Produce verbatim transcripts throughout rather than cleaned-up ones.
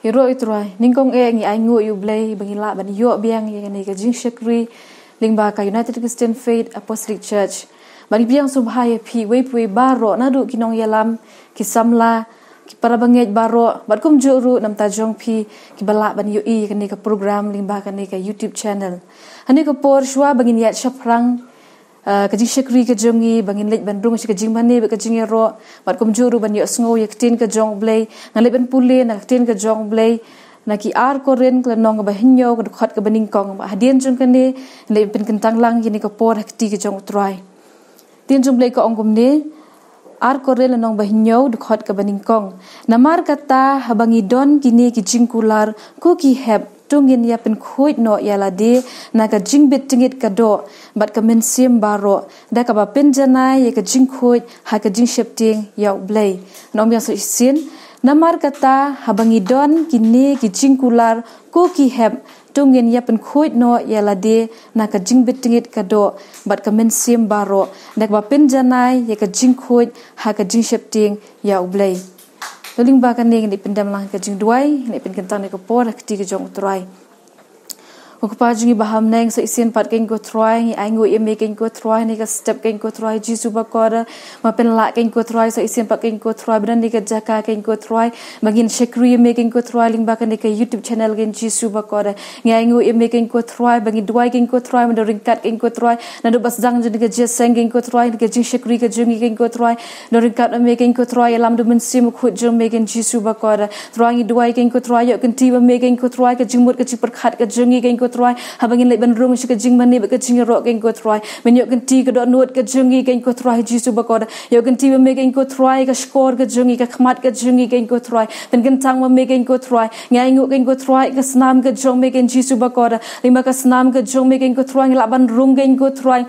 Ïaroh ïa u Trai, nyngkong eh ngi ainguh ïa u Blei ba ngi lah ban ïoh biang ïa kane ka jingshakri lyngba ka United Christian Faith Apostolic Church. Bad ngi pdiang sngewbha ïa phi uwei pa uwei baroh naduh ki nongïalam, ki samla, ki para bangeit baroh, bad kumjuh ruh na bynta jong phi kiba lah ban ïohi ïa kane ka program lyngba kane ka YouTube channel. Hane ka por shuwa ba ngin ïaid shaphrang, ah, ka jingshakri ka jong ngi, ba ngin leit ban rung sha ka jingmane bad ka jingïaroh, bad kumjuh ruh ban ïohsngew ïa ka ktien ka jong u Blei, ngan leit ban pule na ka ktien ka jong u Blei na ki ar Korinth ka lynnong kaba hynñiew ka dkhot kaba nyngkong, bad hadien jong kane ngin leit pynkyntang lang ïa kane ka por ha ka kti ka jong u Trai. Ktien jong u Blei ka ong kumne, ar Korinth lynnong ba hynñiew dkhot kaba nyngkong. Namar kata haba ngi don kine ki jingkular ko ki hep, to ngin ïa pynkhuid noh ïa lade na ka jingbit tyngit ka doh bad ka mynsiem baroh, da kaba pynjanai ïa ka jingkhuid ha ka jingsheptieng ïa u Blei. Ngan ong biang sa shisien. Namar kata haba ngi don kine ki jingkular ko ki hep, to ngin ïa pynkhuid noh ïa lade na ka jingbit tyngit ka doh bad ka mynsiem baroh, da kaba pynjanai ïa ka jingkhuid ha ka jingsheptieng ïa u Blei. To lyngba kane ngin ïa pyndem lang ka jingduwai, ngin ïa pynkyntang ïa ka por ha ka kti ka jong u Trai. Ko Kpa jong ngi ba ha bneng, sa shisien pat keiñ ko Trai, ngi ainguh ïa me keiñ ko Trai, ha kane ka step keiñ ko Trai Jisu ba kordor, ma pynlah keiñ ko Trai, sa shisien pat keiñ ko Trai, ba don ha kane ka jaka keiñ ko Trai, ba ngin shakri ïa me keiñ ko Trai lyngba kane ka YouTube channel keiñ Jisu ba kordor. Ngi ainguh ïa me keiñ ko Trai, ba ngi duwai keiñ ko Trai, ba don ryngkat keiñ ko Trai, naduh ba sdang jong kane ka jingïaseng keiñ ko Trai, kane ka jingshakri ka jong ngi keiñ ko Trai, don ryngkat ma me keiñ ko Trai, ïalam da u Mynsiem Bakhuid jong me keiñ Jisu ba kordor. Trai ngi duwai keiñ ko Trai, ïoh kynti ma me keiñ ko Trai, ka jingmut ka jingpyrkhat ka jong ngi keiñ ko Trai, haba ngin leit ban rung sha ka jingmane bad ka jingïaroh keiñ ko Trai. Men ïoh kynti ka dohnud ka jong ngi keiñ ko Trai Jisu ba kordor. Ïoh kynti ma me keiñ ko Trai, ka shkor ka jong ngi, ka khmat ka jong ngi keiñ ko Trai. Pynkyntang ma me keiñ ko Trai. Ngi ainguh keiñ ko Trai, ka snam ka jong me keiñ Jisu ba kordor. Lyngba ka snam ka jong me keiñ ko Trai, ngi lah ban rung keiñ ko Trai.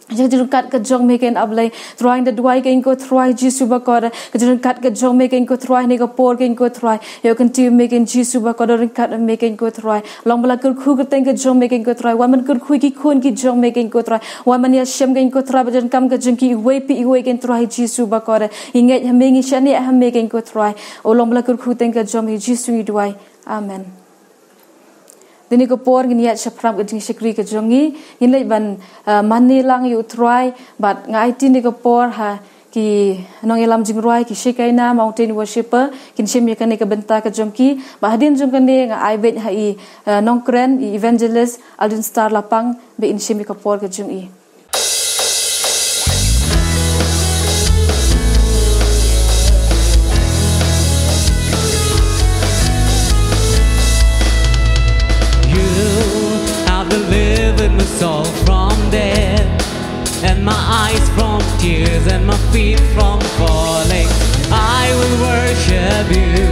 Ka jingryngkat ka jong me keiñ A Blei. Trai ngi da duwai keiñ ko Trai Jisu ba kordor. Ka jingryngkat ka jong me keiñ ko Trai, ha kane ka por keiñ ko Trai. Ïoh kynti ma me keiñ Jisu ba kordor, ryngkat ma me keiñ ko Trai. Long ba la kyrkhu kyrteng ka jong me keiñ ko Trai. Wan ban kyrkhu ïa ki khun ki jong me keiñ ko Trai. Wan ban ïashem keiñ ko Trai bad jingkam ka jong ki iwei pa iwei keiñ Trai Jisu ba kordor. Ngi ngeit ha me, ngi shaniah ha me keiñ ko Trai. O long ba la kyrkhu kyrteng ka jong me, Jisu ngi duwai. Amen. Dei ha kane ka por ngin ïaid shaphrang ka jingshakri ka jong ngi, ngin leit ban, ah, mane lang ïa u Trai, bad nga aiti ha kane ka por ha ki nongïalam jingrwai, ki Shekinah Mountain Worshipper, kin shim ïa kane ka bynta ka jong ki, bad hadien jong kane nga ai beit ha i, ah, nongkren, i Evangelist Alden Star Lapang, ba in shim ïa ka por ka jong i. You have delivered my soul from death, and my eyes from tears, and my feet from falling. I will worship you.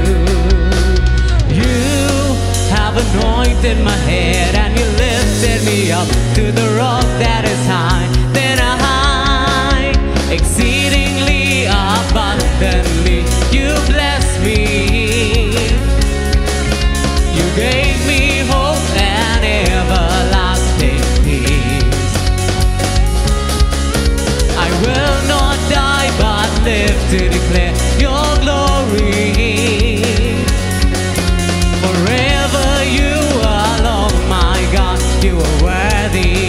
You have anointed my head, and you lifted me up to the rock that is high. Then I, exceedingly abundantly, you bless me. You gave me hope and everlasting peace. I will not die but live to declare your glory. Forever you alone, my God, you are worthy.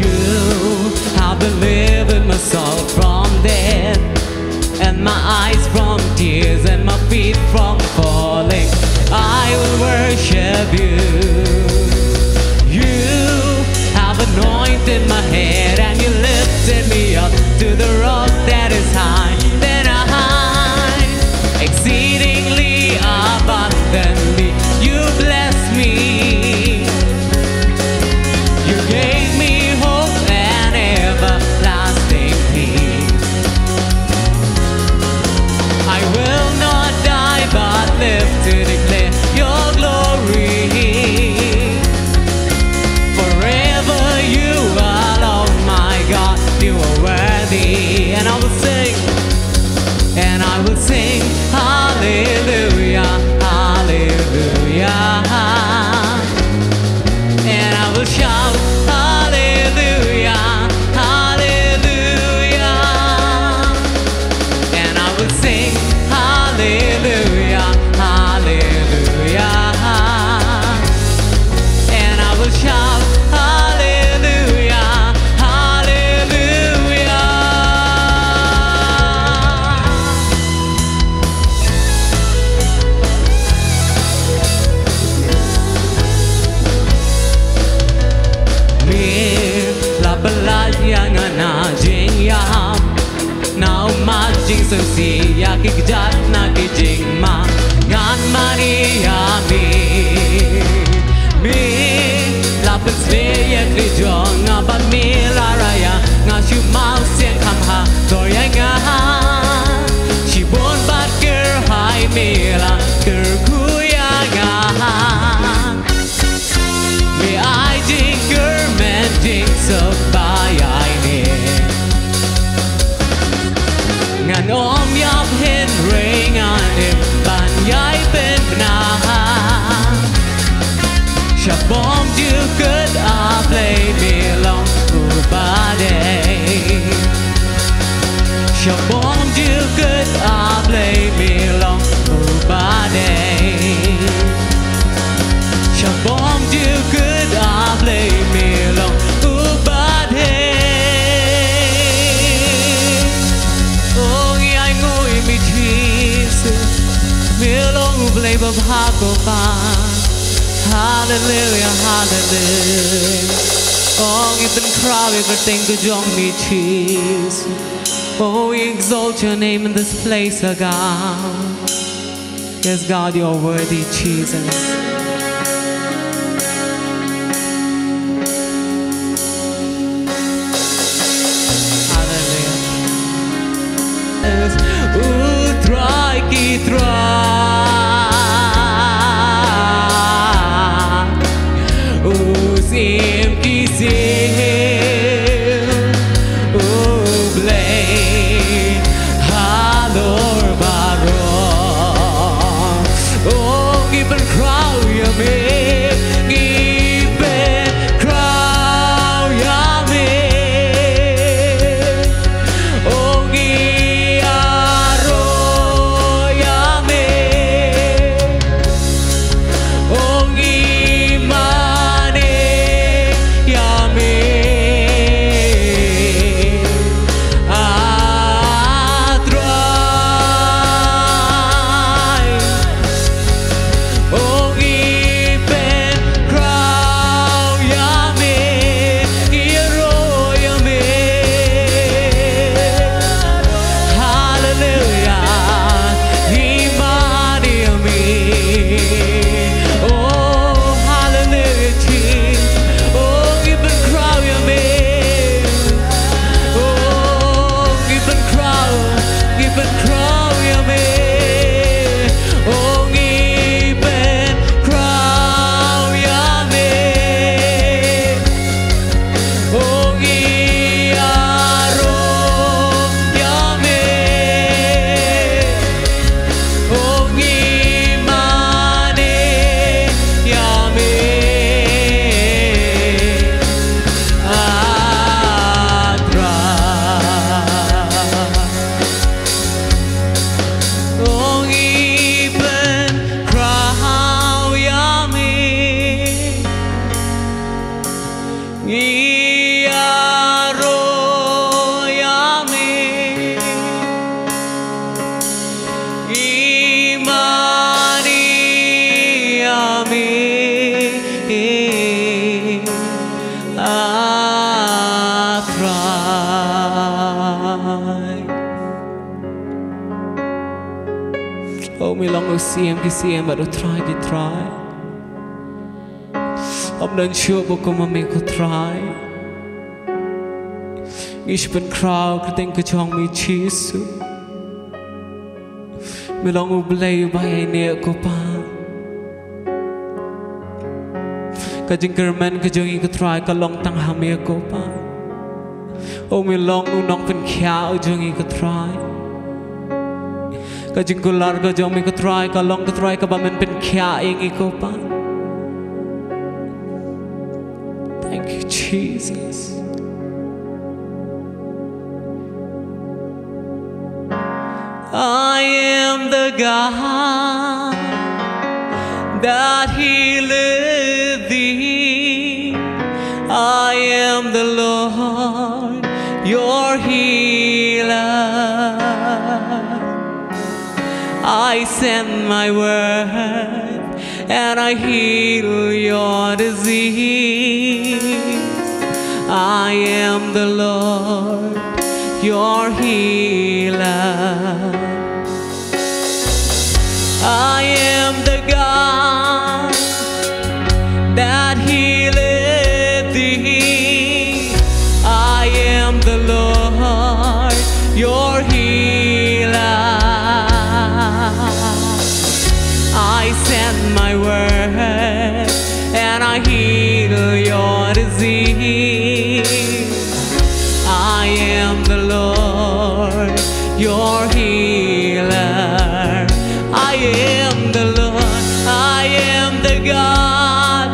You have delivered my soul from death, and my eyes from tears, and my feet from falling. I will worship you. You have anointed my head, and you lifted me up to the rock that is high. Then I, exceedingly abundantly, you bless me. You gave me hope and everlasting peace. I will not die but live to declare your glory. Forever you alone, my God, you are worthy. Hallelujah. And I will shout, Hallelujah, Hallelujah. Me la pyllait ïa nga na jingïap, na u mat jingsngewsih ïa ki kjat na ki jingma. Ngan mane ïa me. Me la pynshlur ïa ki jong nga bad me la rai ïa nga shu maw sien kham ha dor ïa nga. Shibun bad kyrhai me la kyrkhu ïa nga. Me ai jingkyrmen jingsuk ba ïa ine. Ngan ym ïap hynrei ngan im ban ïai pynbna. Sha bynta jong ka A Blei me long u badei. Sha bynta jong ka A Blei me long u badei. Sha bynta jong ka A Blei me long u badei. Oh, ngi ainguh ïa me Jisu. Me long u Blei babha ko Pa. Hallelujah, hallelujah. Oh, ngi pynkhraw ïa ka kyrteng ka jong me Jisu. Oh, we exalt your name in this place, oh God. Yes, God, you're worthy, Jesus. Hallelujah. Yes, u Trai ki trai. U Syiem ki syiem, u Blei halor baroh. O ngi pynkhraw ïa me, ngi pynkhraw ïa me. O ngi ïaroh ïa me. O ngi mane ïa me, ah Trai. O ngi pynkhraw ïa me, ngi ïaroh ïa me. Hallelujah. Ngi mane ïa me. Oh, hallelujah, Jesus. Oh, ngi pynkhraw ïa me. Oh, ngi pynkhraw, ngi pynkhraw ïa me. Oh, ngi pynkhraw ïa me. O ngi ïaroh ïa me. O ngi mane ïa me, ah Trai. O ngi pynkhraw ïa me. Ngi ïaroh ïa me, ngi mane ïa me, ah Trai. O me long u Syiem ki syiem bad u Trai ki trai. Ym don shuh ba kum ma me ko Trai. Ngi shu pynkhraw ka kyrteng ka jong me Jisu. Me long U Blei uba ïaineh ko Pa. Ka jingkyrmen ka jong ngi ko Trai ka long tang ha me ko Pa. O me long u nongpynkhiah u jong ngi ko Trai. Ka jingkular ka jong me ko Trai ka long ko Trai kaba men pynkhiah ïa ngi ko Pa. Thank you, Jesus. I am the God that healeth thee. I am the Lord, your healer. I send my word and I heal your disease. I am the Lord, your healer. I am the God that healeth thee. I am the Lord, your healer. I send my word and I heal your disease. I am the Lord, your healer. I am the Lord, I am the God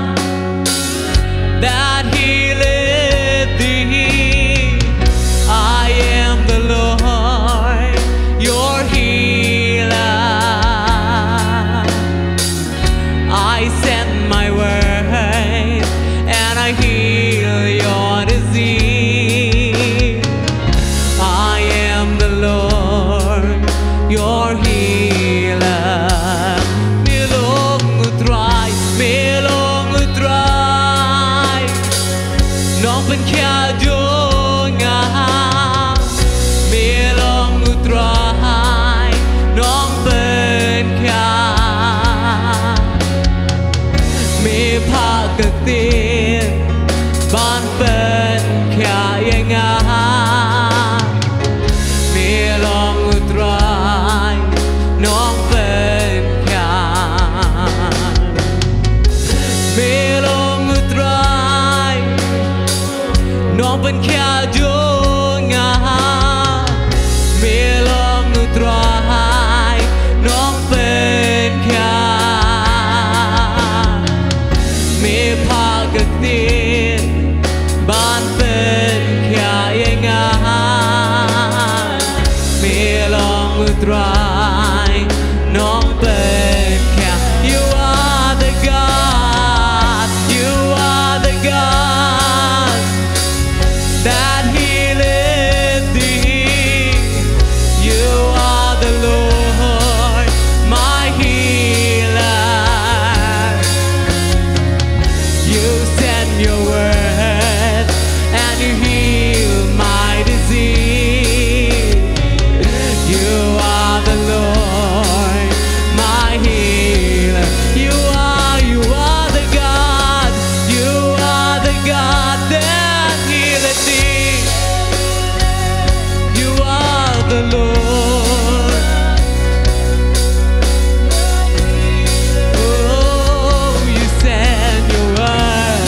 that healeth thee. I am the Lord, your healer. I send my word and I heal your disease. I am the Lord, your healer. Me long U Trai, me long U Trai, nongpynkhiah jong nga. Me long U Trai, nongpynkhiah. Me phah ka ktien ban pynkhiah ïa nga. Me long U Trai, nongpynkhiah. Me long U Trai, nongpynkhiah jong nga. Me long U Trai, nongpynkhiah. Me phah ka ktien ban pynkhiah ïa nga. Me long U Trai, nongpynkhiah. You are the God, you are the God that healeth thee. You are the Lord, my healer. You send your word and you heal my disease. You are the Lord, my healer. You are, you are the God. You are the God that healeth thee. You are the Lord. Oh, you send your word.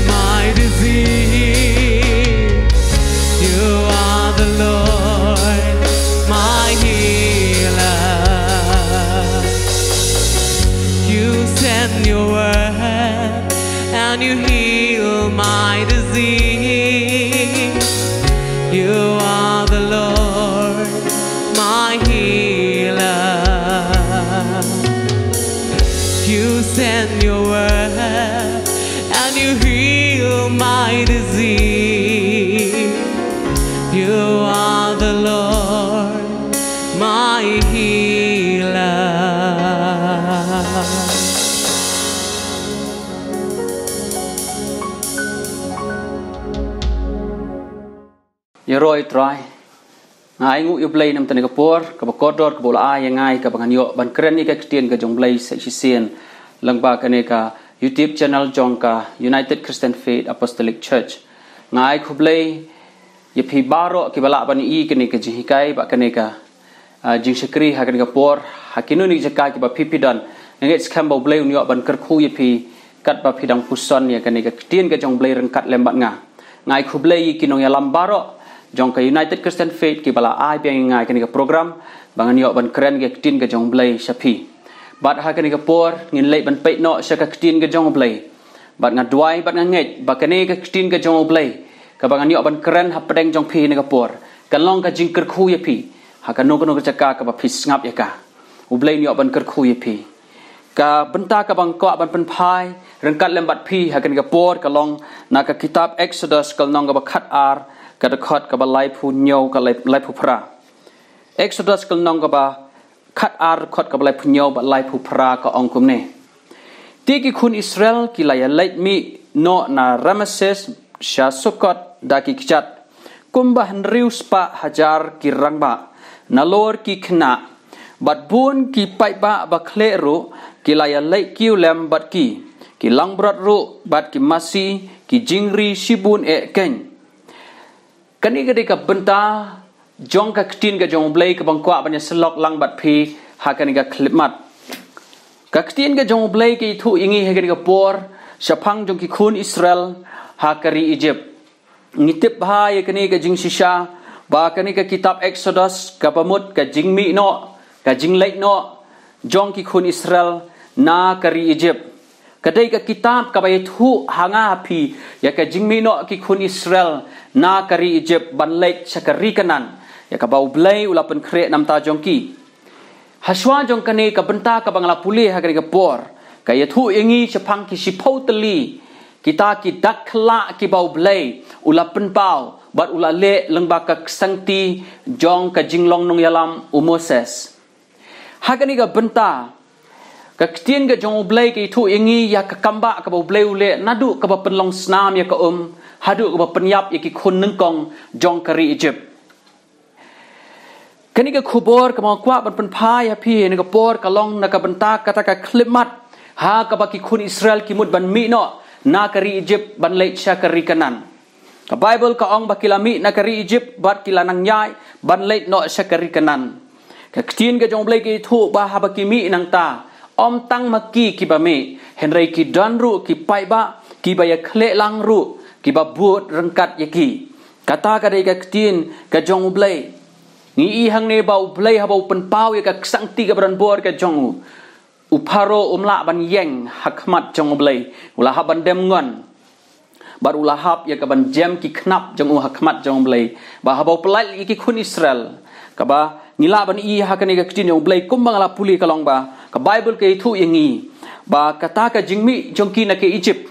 My disease, you are the Lord, my healer. You send your word and you heal my disease. You are the Lord, my healer. You send your word and you heal my disease. You are the Lord, my healer. Ïaroh Trai. Nga ai nguh ïa U Blei namar kane ka por kaba kordor kaba u la ai ïa nga ïa kaba ngan ïoh ban kren ïa ka ktien ka jong U Blei sa shisien lyngba kane ka YouTube channel jong ka United Christian Faith Apostolic Church. Nga ai khublei ïa phi baroh kiba lah ban ïohi kane ka jinghikai bad kane ka ah, jingshakri ha kane ka por, ha kino kino ki jaka kiba phi phi don. Nga ngeit skhem ba U Blei un ïoh ban kyrkhu ïa phi katba phi dang puson ïa kane ka ktien ka jong U Blei ryngkat lem bad nga. Nga ai khublei ïa ki nongïalam baroh jong ka United Christian Faith kiba la ai biang ïa nga ïa kane ka program ba ngan ïoh ban kren ïa ka ktien ka jong U Blei sha phi. Bad ha kane ka por ngin leit ban peit noh sha ka ktien ka jong U Blei. Bad nga duwai bad nga ngeit ba kane ka ktien ka jong U Blei kaba ngan ïoh ban kren hapdeng jong phi ha kane ka por kan long ka jingkyrkhu ïa phi Ha kano kano ka jaka kaba phi sngap ïa ka, U Blei un ïoh ban kyrkhu ïa phi. Ka bynta kaba nga kwah ban pynphai ryngkat lem bad phi ha kane ka por ka long na ka kitab Exodus ka lynnong kaba khat ar, ka dkhot kaba laiphew hynñiew ka lai-, laiphew phra. Exodus ka lynnong kaba khat ar, dkhot kaba laiphew hynñiew bad laiphew phra, ka ong kumne: Te ki khun Israel ki la ïaleit mih noh na Rameses sha Sukot da ki kjat, kumba hynriew spah hajar ki rangbah, nalor ki khynnah, bad bun ki paidbah ba khleh ruh ki la ïaleit kiew lem bad ki, ki langbrot ruh bad ki masi, ki jingri shibun eh keiñ. Kane ka dei ka bynta jong ka ktien ka jong U Blei kaba nga kwah ban ïasyllok lang bad phi ha kane ka khyllipmat. Ka ktien ka jong U Blei ka ïathuh ïa ngi ha kane ka por shaphang jong ki khun Israel ha ka ri Egypt. Ngi tip bha ïa kane ka jingshisha ba kane ka kitab Exodus kaba mut ka jingmih noh, ka jingleit noh jong ki khun Israel na ka ri Egypt. Ka dei ka kitab kaba ïathuh ha nga ha phi ïa ka jingmih noh ki khun Israel na ka ri Egypt ban leit sha ka ri Kanaan, ïa kaba U Blei u la pynkhreh na ka bynta jong ki. Hashwa jong kane ka bynta kaba nga la pule ha kane ka por, ka ïathuh ïa ngi shaphang ki shiphew tylli kita ki dak khlak kiba U Blei u la pynpaw bad u la leh lyngba ka ksangti jong ka jinglong nongïalam u Moses. Ha kane ka bynta, ka ktien ka jong U Blei ka ïathuh ïa ngi ïa ka kambah kaba U Blei u leh naduh kaba pynlong snam ïa ka um haduh kaba pynïap ïa ki khun nyngkong jong ka ri Egypt. Kane ka khubor kaba nga kwah ban pynphai ha phi ha kane ka por ka long na ka bynta kata ka khyllipmat ha kaba ki khun Israel ki mut ban mih noh na ka ri Egypt ban leit sha ka ri Kanaan. Ka Baibl ka ong ba ki la mih na ka ri Egypt bad ki la nang ïaid ban leit noh sha ka ri Kanaan. Ka ktien ka jong U Blei ka ïathuh ba haba ki mih nangta, ym tang ma ki kiba mih, hynrei ki don ruh ki paidbah kiba ïakhleh lang ruh kiba bud ryngkat ïa ki. Kata ka dei ka ktien ka jong U Blei. Ngi i hangne ba U Blei haba u pynpaw ïa ka ksangti kaba don bor ka jong u, u Pharaoh um lah ban ïeng ha khmat jong U Blei, u la hap ban dem ngon. Bad u la hap ïa ka ban jem ki khnap jong u ha khmat jong U Blei. Ba haba u pyllait ïa ki khun Israel, kaba ngi lah ban i ha kane ka ktien jong U Blei kumba nga la pule ka long ba ka Baibl ka ïathuh ïa ngi ba kata ka jingmih jong ki na ka Egypt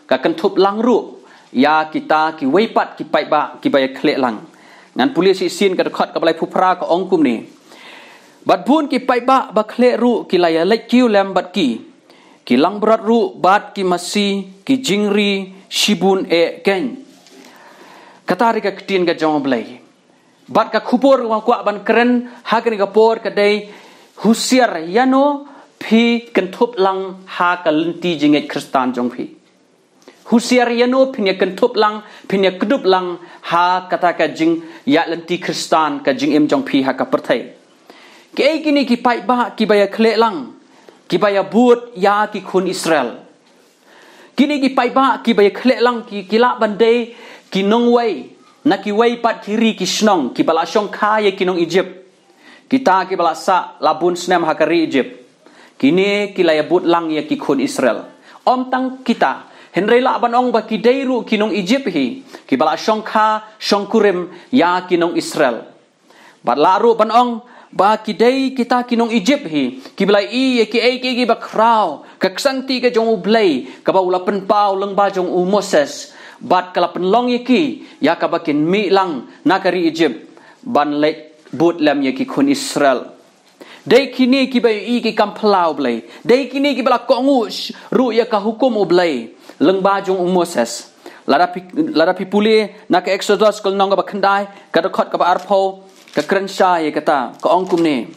ka kynthup lang ruh ïa kita kiwei pat ki paidbah kiba ïakhleh lang. Ngan pule shisien ka dkhot kaba laiphew phra, ka ong kumne: Bad bun ki paidbah ba khleh ruh ki la ïaleit kiew lem bad ki, ki langbrot ruh bad ki masi, ki jingri shibun eh keiñ. Kata dei ka ktien ka jong U Blei. Bad ka khubor kaba nga kwah ban kren ha kane ka por ka dei: husiar ïano phi kynthup lang ha ka lynti jingngeit Khristan jong phi. Husiar ïano phin ïa kynthup lang, phin ïa kdup lang ha kata ka jingïaid lynti Khristan, ka jingim jong phi ha ka pyrthei. Kiei kine ki paidbah kiba ïakhleh lang, kiba ïa bud ïa ki khun Israel? Kine ki paidbah kiba ïakhleh lang ki, ki lah ban dei ki nongwei na kiwei pat ki ri ki shnong kiba la shongkha ïa ki nong Egypt. Kita kiba la sah la bun snem ha ka ri Egypt, kine ki la ïa bud lang ïa ki khun Israel. Ym tang kita, hynrei lah ban ong ba ki dei ruh ki nong Egypt hi kiba la shongkha shongkurim ïa ki nong Israel. Bad lah ruh ban ong ba ki dei kita ki nong Egypt hi kiba la ïohi ïa kiei kiei kiba khraw, ka ksangti ka jong U Blei kaba u la pynpaw lyngba jong u Moses, bad ka la pynlong ïa ki ïa kaba kin mih lang na ka ri Egypt ban leit bud lem ïa ki khun Israel. Dei kine kiba ïohi ki kam phylla U Blei. Dei kine kiba la kohnguh sh-, ruh ïa ka hukum U Blei lyngba jong u Moses. Lada phi, lada phi pule na ka Exodus ka lynnong kaba khyndai, ka dkhot kaba arphew, ka kren shai ïa kata, ka ong kumne: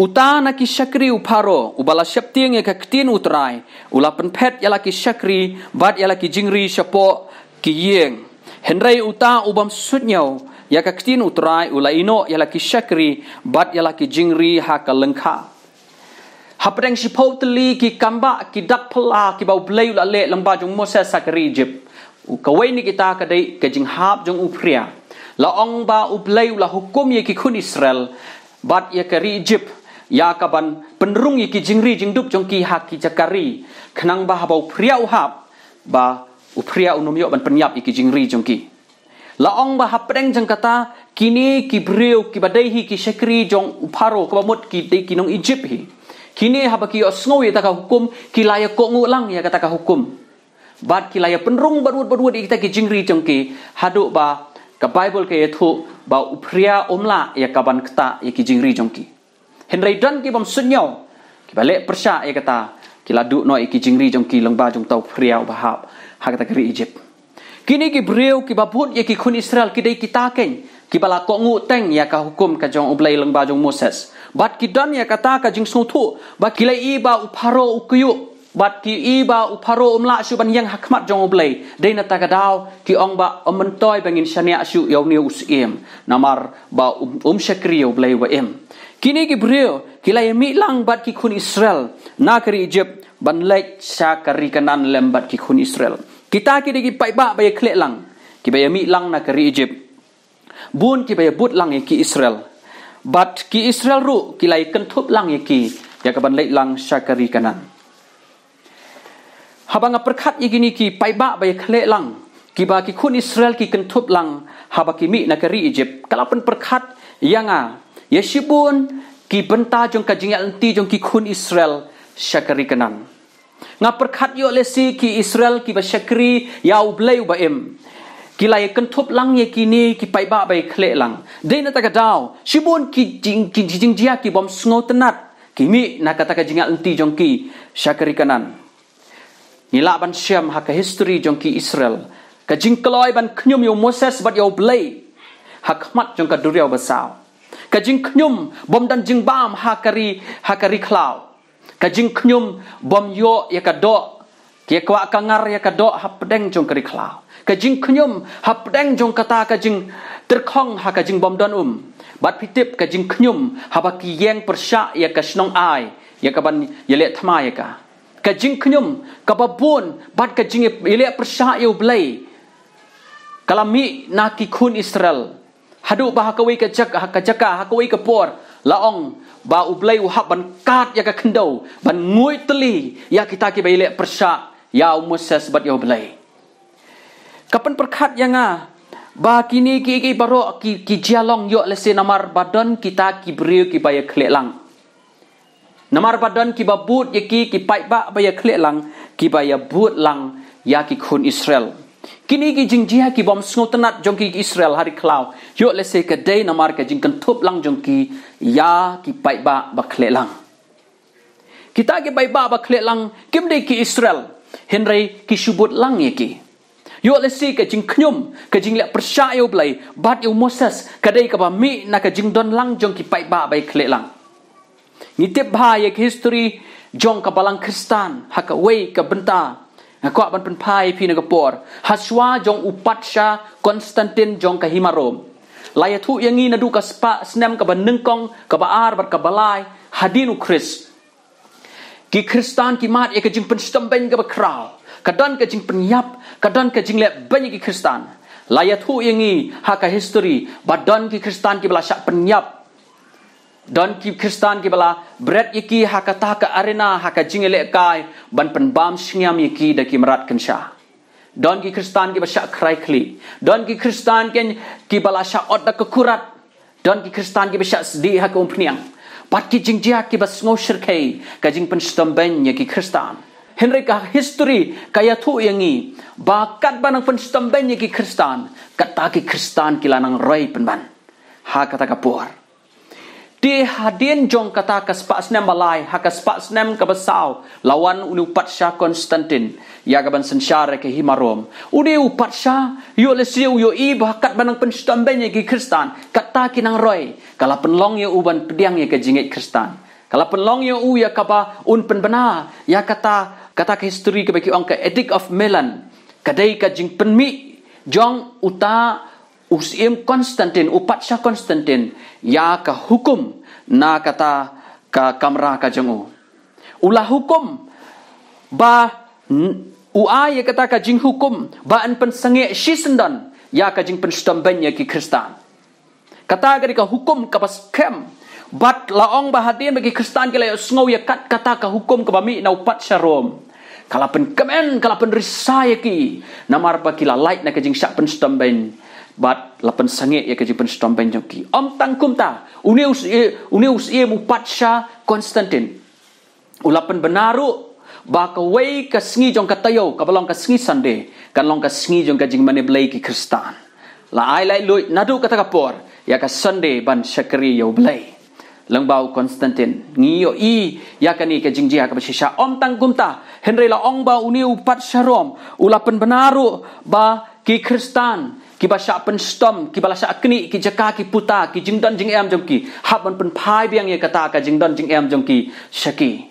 Uta na ki shakri u Pharaoh, uba la sheptieng ïa ka ktien U Trai, u la pynphet ïa la ki shakri bad ïa la ki jingri shapoh ki ïing. Hynrei uta u bym suidñiew ïa ka ktien U Trai, u la ïehnoh ïa la ki shakri bad ïa la ki jingri ha ka lyngkha. Hapdeng shiphew tylli ki kambah, ki dak phylla kiba U Blei u la leh lyngba jong u Moses ha ka ri Egypt, u, kawei na kita ka dei ka jinghap jong u phria. La ong ba U Blei u la hukum ïa ki khun Israel bad ïa ka ri Egypt ïa kaban pynrung ïa ki jingri jingdup jong ki ha ki jaka ri, khnang ba haba u phria u hap, ba u phria un ym ïoh ban pynïap ïa ki jingri jong ki. La ong ba hapdeng jong kata, kine ki briew kiba dei hi ki shakri jong u Pharaoh, kaba mut ki dei ki nong Egypt hi, kine haba ki ïohsngew ïa kata ka hukum, ki la ïa kohnguh lang ïa kata ka hukum. Bad ki la ïa pynrung badwut badwut ïa kita ki jingri jong ki, haduh ba ka Bible ka ïathuh ba u phria um lah ïa ka ban ktah ïa ki jingri jong ki. Hynrei don ki bym suidñiew, kiba leh pyrshah ïa kata, ki la duh noh ïa ki jingri jong ki lyngba jong uta u phria uba hap ha kata ka ri Egypt. Kine ki briew kiba bud ïa ki khun Israel ki dei kita keiñ kiba la kohnguh teng ïa ka hukum ka jong U Blei lyngba jong u Moses. Bad ki don ïa kata ka jingsngewthuh ba ki la ïohi ba u Pharaoh u kyiuh, bad ki ïohi ba u Pharaoh um lah shuh ban ïeng ha khmat jong U Blei. Dei na kata ka daw ki ong ba ym myntoi ba ngin shaniah shuh ïa une u syiem, namar ba um, um shakri ïa U Blei uba im. Kine ki briew ki la ïa mih lang bad ki khun Israel na ka ri Egypt ban leit sha ka ri Kanaan lem bad ki khun Israel. Kita ki dei ki paidbah ba ïa khleh lang, kiba ïa mih lang na ka ri Egypt. Bun kiba ïa bud lang ïa ki Israel. Bad ki Israel ruh ki la ïa kynthup lang ïa ki ïa ka ban leit lang sha ka ri Kanaan. Haba nga pyrkhat ïa kine ki paidbah ba ïa khleh lang, kiba ki khun Israel ki kynthup lang haba ki mih na ka ri Egypt, ka la pynpyrkhat ïa nga ïa shibun ki bynta jong ka jingïaid lynti jong ki khun Israel sha ka ri Kanaan. Nga pyrkhat ïoh lehse ki Israel kiba shakri ïa U Blei uba im, ki la ïa kynthup lang ïa kine ki paidbah ba ïa khleh lang. Dei na kata ka daw shibun ki jing, ki jingjia ki bym sngewtynnad ki mih na kata ka jingïaid lynti jong ki sha ka ri Kanaan. Ngi lah ban shem ha ka history jong ki Israel, ka jingkloi ban khñium ïa u Moses bad ïa U Blei ha khmat jong ka duriaw basaw, ka jingkhñium bym don jingbam ha ka ri, ha ka ri khlaw, ka jingkhñium bym ïoh ïa ka doh, ki kwah ka ngar ïa ka doh hapdeng jong ka ri khlaw, ka jingkhñium hapdeng jong kata ka jingtyrkhong ha ka jingbymdon um. Bad phi tip, ka jingkhñium haba ki ïeng pyrshah ïa ka shnong Ai ïa ka ban ïaleh thma ïa ka, ka jingkhñium kaba bun bad ka jingïaleh pyrshah ïa U Blei ka la mih na ki khun Israel. Haduh ba ha kawei ka jaka, ha ka jaka, ha kawei ka por, la ong ba U Blei u hap ban kad ïa ka khyndew ban nguid tylli ïa kita kiba ïaleh pyrshah ïa u Moses bad ïa U Blei. Ka pynpyrkhat ïa nga ba kine ki, ki baroh ki, ki jia long ïoh lehse namar ba don kita ki briew kiba ïa khleh lang. Namar ba don kiba bud ïa ki, ki paidbah ba ïa khleh lang, kiba ïa bud lang ïa ki khun Israel. Kine ki jingjia ki bym sngewtynnad jong ki, ki Israel ha ri khlaw, ïoh lehse ka dei namar ka jingkynthup lang jong ki ïa ki paidbah ba khleh lang. Kita ki paidbah ba khleh lang kim dei ki Israel, hynrei ki shu bud lang ïa ki. Ïoh lehse ka jingkhñium, ka jingleh pyrshah ïa U Blei bad ïa u Moses, ka dei kaba mih na ka jingdon lang jong ki paidbah ba ïa khleh lang. Ngi tip bha ïa ka history jong ka Balang Khristan ha kawei ka bynta. Nga kwah ban pynphai ïa phi na ka por, ha shuwa jong u Patsha Konstantin jong ka hima Rom. La ïathuh ïa ngi naduh ka spah snem kaba nyngkong, kaba ar bad kaba lai hadien u Khrist, ki Khristan ki mad ïa ka jingpynshitom beiñ kaba khraw. Ka don ka jingpynïap, ka don ka jingleh beiñ ïa ki Khristan. La ïathuh ïa ngi ha ka history ba don ki Khristan kiba la shah pynïap. Don ki Khristan kiba la bret ïa ki ha kata ka arena, ha ka jingïalehkai ban pynbam shngiam ïa ki da ki mrad kynsha. Don ki Khristan kiba shah khrai khlieh. Don ki Khristan keiñ kiba la shah ot da ka kurat. Don ki Khristan kiba shah sdieh ha ka umphniang. Bad ki jingjia kiba sngewshyrkhei ka jingpynshitom beiñ ïa ki Khristan. Hynrei ka history ka ïathuh ïa ngi ba katba nang pynshitom beiñ ïa ki Khristan, kata ki Khristan ki la nang roi pynban ha kata ka por. Te hadien jong kata ka spah snem ba lai, ha ka spah snem kaba saw, la wan une u Patsha Konstantin ïa ka ban synshar ïa ka hima Rom. Une u Patsha, ïoh lehse u ïohi ba katba nang pynshitom beiñ ïa ki Khristan, kata ki nang roi, ka la pynlong ïa u ban pdiang ïa ka jingngeit Khristan. Ka la pynlong ïa u ïa kaba un pynbna ïa kata, kata ka history kaba ki ong ka Edict of Milan. Ka dei ka jingpynmih jong uta u syiem Konstantin, u Patsha Konstantin, ïa ka hukum na kata ka kamra ka jong u. U la hukum ba n-, u ai ïa kata ka jinghukum ba yn pynsangeh shisyndon ïa ka jingpynshitom beiñ ïa ki Khristan. Kata ka dei ka hukum kaba skhem. Bad la ong ba hadien ba ki Khristan ki la ïohsngew ïa kat kata ka hukum kaba mih na u Patsha Rom, ka la pynkmen, ka la pynrisa ïa ki. Namar ba ki la lait na ka jingshah pynshitom beiñ. Bad la pynsangeh ïa ka jingpynshitom beiñ jong ki. Ym tang kumta, une u syiem, une u syiem u patsha Konstantin u la pynbna ruh ba kawei ka sngi jong ka taïew, kaba long ka sngi Sunday, kan long ka sngi jong ka jingmane Blei ki Khristan. La ai laitluid naduh kata ka por ïa ka Sunday ban shakri ïa u Blei. Lyngba u Konstantin ngi ïohi ïa kane ka jingjia kaba shisha. Ym tang kumta, hynrei la ong ba une u patsha Rom u la pynbna ruh ba ki Khristan kiba shah pynshitom, kiba la shah knieh ki jaka ki puta, ki jingdon jingem jong ki, hap ban pynphai biang ïa kata ka jingdon jingem jong ki sha ki.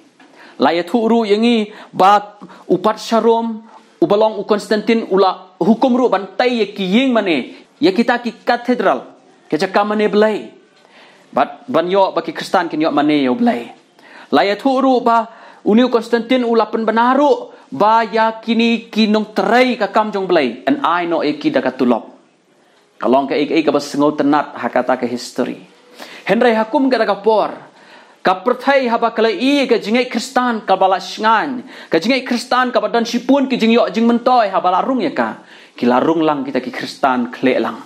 La ïathuh ruh ïa ngi ba u patsha Rom uba long u Konstantin u la hukum ruh ban tei ïa ki ïing mane, ïa kita ki cathedral, ki jaka mane Blei, bad ban ïoh ba ki Khristan kin ïoh mane ïa u Blei. La ïathuh ruh ba une u Konstantin u la pynbna ruh ba ïa kine ki nongtrei ka kam jong Blei yn ai noh ïa ki da ka tulop. Ka long kaei kaei kaba sngewtynnat ha kata ka history. Hynrei ha kum kata ka por, ka pyrthei haba ka la ïohi ka jingngeit Khristan kaba la shngaiñ, ka jingngeit Khristan kaba don shibun ki jingïoh jingmyntoi haba la rung ïa ka, ki la rung lang kita ki Khristan khleh lang.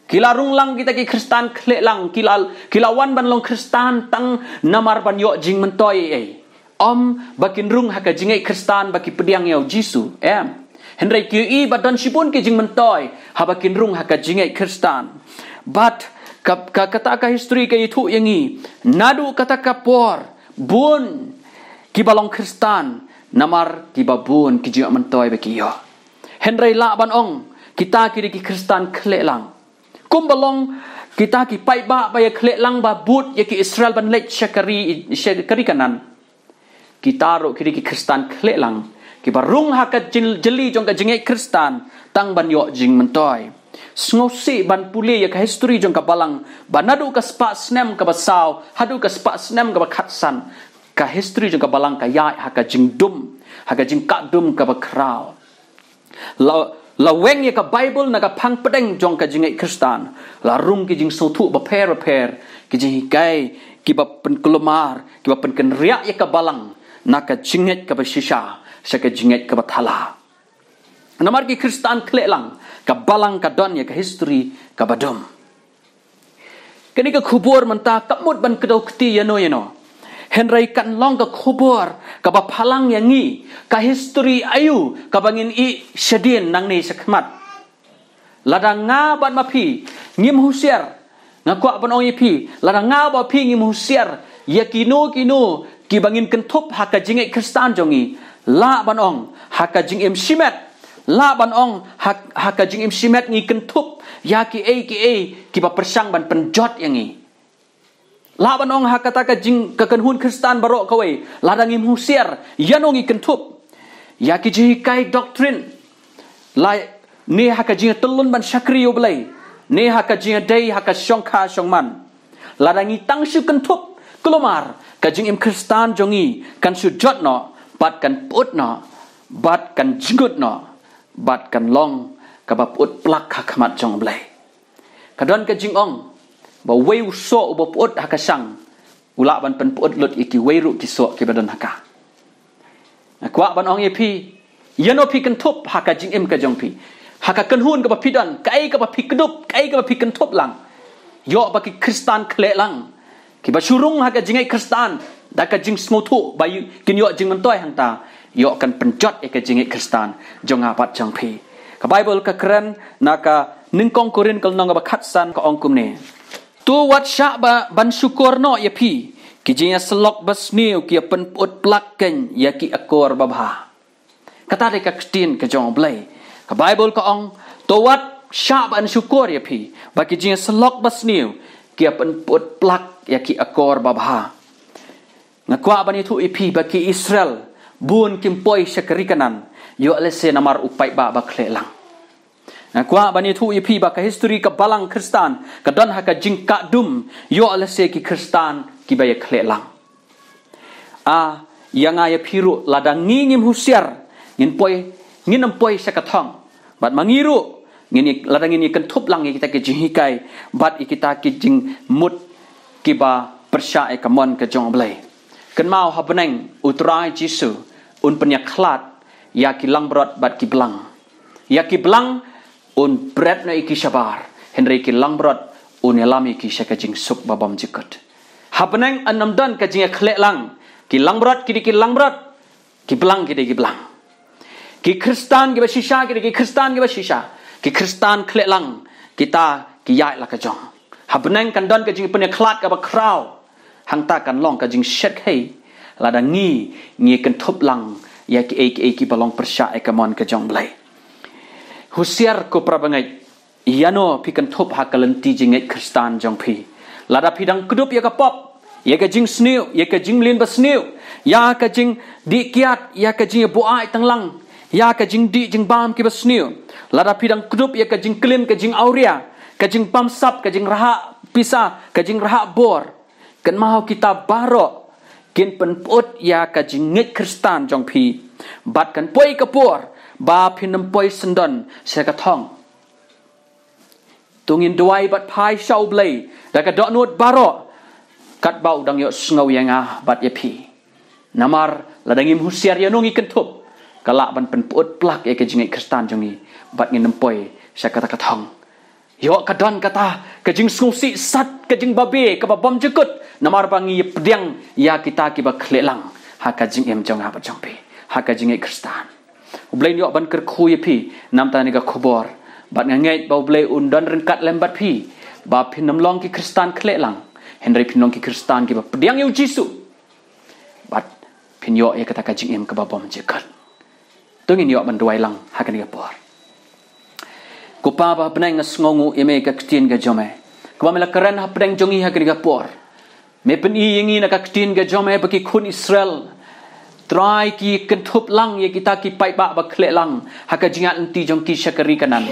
Ki la rung lang kita ki Khristan khleh lang, ki la, ki la wan ban long Khristan tang namar ban ïoh jingmyntoi ei ei. Ym ba kin rung ha ka jingngeit Khristan ba ki pdiang ïa u Jisu, em. Hynrei ki ïohi ba don shibun ki jingmyntoi haba kin rung ha ka jingngeit Khristan. Bad ka, ka kata ka history ka ïathuh ïa ngi, naduh kata ka por bun kiba long Khristan namar kiba bun ki jingmyntoi ba ki ïoh. Hynrei lah ban ong kita ki dei ki Khristan khleh lang. Kumba long kita ki paidbah ba ïa khleh lang ba bud ïa ki Israel ban leit sha ka ri, sha ka ri Kanaan. Kita ruh ki dei ki Khristan khleh lang kiba rung ha ka jyl-, jylli jong ka jingngeit Khristan tang ban ïoh jingmyntoi. Sngewsih ban pule ïa ka history jong ka balang ba naduh ka spah snem kaba saw haduh ka spah snem kaba khatsan, ka history jong ka balang ka ïaid ha ka jingdum, ha ka jingkah dum kaba khraw. La, la weng ïa ka Baibl na ka phang pdeng jong ka jingngeit Khristan. La rung ki jingsngewthuh bapher bapher, ki jinghikai kiba pynkulmar, kiba pynkynriah ïa ka balang na ka jingngeit kaba shisha sha ka jingngeit kaba thala. Namar ki Khristan khleh lang, ka balang ka don ïa ka history kaba dum. Kane ka khubor mynta kam mut ban kdew kti ïano ïano. Hynrei kan long ka khubor kaba phalang ïa ngi, ka history aïu kaba ngin ïoh shadien nangne shakhmat. Lada nga bad ma phi ngim husiar, nga kwah ban ong ïa phi, lada nga bad phi ngim husiar ïa kino kino kiba ngin kynthup ha ka jingngeit Khristan jong ngi, lah ban ong ha ka jingim shimet, lah ban ong ha, ha ka jingim shimet ngi kynthup ïa kiei kiei kiba pyrshang ban pynjot ïa ngi. Lah ban ong ha kata ka jing, ka kynhun Khristan baroh kawei, lada ngim husiar ïano ngi kynthup, ïa ki jinghikai doctrine, la, ne ha ka jingïatyllun ban shakri ïa u Blei, ne ha ka jingïadei ha ka shongkha shongman. Lada ngi tang shu kynthup, kulmar ka jingim Khristan jong ngi kan shu jot noh, bad kan pyut noh, bad kan jngut noh, bad kan long kaba pyut plak ha khmat jong u Blei. Ka don ka jingong ba uwei u soh uba pyut ha ka shang u lah ban pynpyut lut ïa kiwei ruh ki soh kiba don ha ka. Nga kwah ban ong ïa phi, ïano phi kynthup ha ka jingim ka jong phi, ha ka kynhun kaba phi don, kaei kaba phi kdup, kaei kaba phi kynthup lang. Ïoh ba ki Khristan khleh lang kiba shu rung ha ka jingngeit Khristan da ka jingsngewthuh ba ïoh, kin ïoh jingmyntoi hangta, ïoh kan pynjot ïa ka jingngeit Khristan jong nga bad jong phi. Ka Baibl ka kren na ka Nyngkong Korinth ka lynnong kaba khatsan ka ong kumne: To wat shah ba ban shukor noh ïa phi, ki jingïasyllok basniew ki ïa pynpyut plak kein ïa ki akor babha. Kata dei ka ktien ka jong u Blei. Ka Baibl ka ong, to wat shah ban shukor ïa phi ba ki jingïasyllok basniew ki ïa pynpyut plak ïa ki akor babha. Nga kwah ban ïathuh ïa phi ba ki Israel bun kim poi sha ka ri Kanaan ïoh lehse namar u paidbah ba khleh lang. Nga kwah ban ïathuh ïa phi ba ka history ka balang Khristan ka don ha ka jingkah dum ïoh lehse ki Khristan kiba ïa khleh lang. A, ïa nga ïa phi ruh lada ngi ngim husiar, ngin poi, ngin ym poi sha ka thong. Bad ma ngi ruh ngin ïa, lada ngin ïa kynthup lang ïa kita ki jinghikai bad ïa kita ki jingmut kiba pyrshah ïa ka mon ka jong u Blei. Kynmaw ha bneng u Trai Jisu un pynïakhlad ïa ki langbrot bad ki blang. Ïa ki blang Un bret noh ïa ki shabar, hynrei ki langbrot un ïalam ïa ki sha ka jingsuk ba bymjukut. Ha bneng yn ym don ka jingïakhleh lang, ki langbrot ki dei ki langbrot, ki blang ki dei ki blang. Ki Khristan kiba shisha ki dei ki Khristan kiba shisha, ki Khristan khleh lang, kita ki ïaid la ka jong. Ha bneng kan don ka jingpyniakhlad kaba khraw, hangta kan long ka jingshet khei lada ngi ngi kynthup lang ïa kiei kiei kiba long pyrshah ïa ka mon ka jong Blei. Husiar ko para bangeit, ïano phi kynthup ha ka lynti jingngeit Khristan jong phi. Lada phi dang kdup ïa ka pop, ïa ka jingsniew, ïa ka jingmlien basniew, ïa ka jingdih kiad, ïa ka jingïabuaid tang lang, ïa ka jingdih jingbam kiba sniew. Lada phi dang kdup ïa ka jingklim, ka jingawria, ka jingbamsap, ka jingrhah pisa, ka jingrhah bor. Kynmaw kita baroh kin pynput ïa ka jingngeit Khristan jong phi. Bad kan poi ka por ba phin ym poi syndon sha ka thong. To ngin duwai bad phai sha U Blei da ka dohnud baroh, katba u dang ïohsngew ïa nga bad ïa phi. Namar lada ngim husiar ïano ngi kynthup, ka lah ban pynput plak ïa ka jingngeit Khristan jong ngi bad ngin ym poi sha kata ka thong. Ïoh ka don kata ka jingsngewsih sat, ka jingbabe kaba bymjukut, namar ba ngi pdiang ïa kita kiba khleh lang ha ka jingim jong nga bad jong phi ha ka jingngeit Khristan. U Blei un ïoh ban kyrkhu ïa phi namar kane ka khubor. Bad nga ngeit ba U Blei un don ryngkat lem bad phi, ba phin ym long ki Khristan khleh lang, hynrei phin long ki Khristan kiba pdiang ïa U Jisu. Bad phin ïoh ïa kata ka jingim kaba bymjukut. To ngin ïoh ban duwai lang ha kane ka por. Ko Pa ba ha bneng, nga sngewnguh ïa me ka ktien ka jong me, kaba me la kren hapdeng jong ngi ha kane ka por. Me pyni ïa ngi na ka ktien ka jong me ba ki khun Israel, Trai, ki kynthup lang ïa kita ki paidbah ba khleh lang ha ka jingïaid lynti jong ki sha ka ri Kanaan.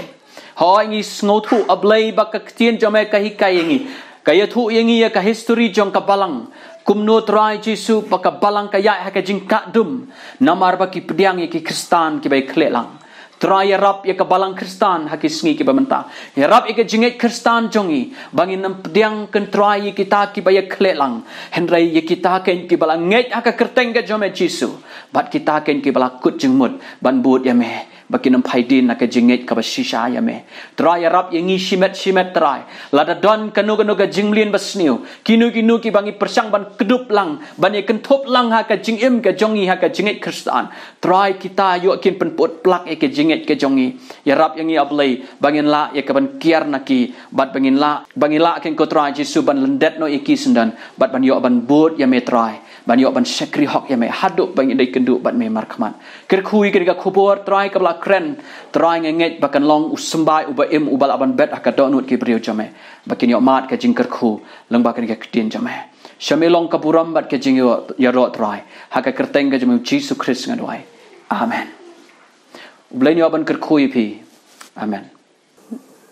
Hooid, ngi sngewthuh, A Blei, ba ka ktien jong me ka hikai ïa ngi, ka ïathuh ïa ngi ïa ka history jong ka balang, kumno, Trai Jisu, ba ka balang ka ïaid ha ka jingkah dum namar ba ki pdiang ïa ki Khristan kiba ïakhleh lang. Trai, ïarap ïa ka balang Khristan ha ki sngi kiba mynta. Ïarap ïa ka jingngeit Khristan jong ngi ba ngin ym pdiang, ko Trai, ïa kita kiba ïakhleh lang, hynrei ïa kita kein kiba la ngeit ha ka kyrteng ka jong me Jisu, bad kita kein kiba la kut jingmut ban bud ïa me, ba kin ym phai dien na ka jingngeit kaba shisha ïa me. Trai, ïarap ïa ngi shimet shimet, Trai. Lada don kano kano ka jingmlien basniew, kino kino kiba ngi pyrshang ban kdup lang, ban ïakynthup lang ha ka jingim ka jong ngi ha ka jingngeit Khristan, Trai, kita ïoh kin pynput plak ïa ka jingngeit ka jong ngi. Ïarap ïa ngi, A Blei, ba ngin lah ïa ka ban kiar na ki, bad ba ngin lah, ba ngin lah kein, ko Trai Jisu, ban lyndet noh ïa ki syndon, bad ban ïoh ban bud ïa me, Trai, ban ïoh ban shakri hok ïa me haduh ba ngin da ïakynduh bad me markhmat. Kyrkhu ïa kane ka khubor, Trai, kaba la kren. Trai, nga ngeit ba kan long u symbai uba im, uba lah ban bet ha ka dohnud ki briew jong me, ba kin ïoh mad ka jingkyrkhu lyngba kane ka ktien jong me. Sha me long ka burom bad ka jingïaroh, Trai, ha ka kyrteng ka jong me Jisu Khrist nga duwai. Amen. U Blei un ïoh ban kyrkhu ïa phi. Amen.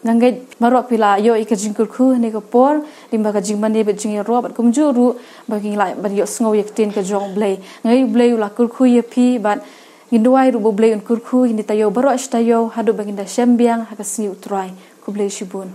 Nga ngeit baroh phi la ïoh ïa ka jingkyrkhu ha kane ka por lyngba ka jingmane bad jingïaroh, bad kumjuh ruh ba ngin lah ban ïohsngew ïa ka ktien ka jong U Blei. Nga ngeit U Blei u la kyrkhu ïa phi, bad ngin duwai ruh ba U Blei un kyrkhu ïa ngi taïew baroh shi taïew haduh ba ngin da shem biang ha ka sngi U Trai. Khublei shibun.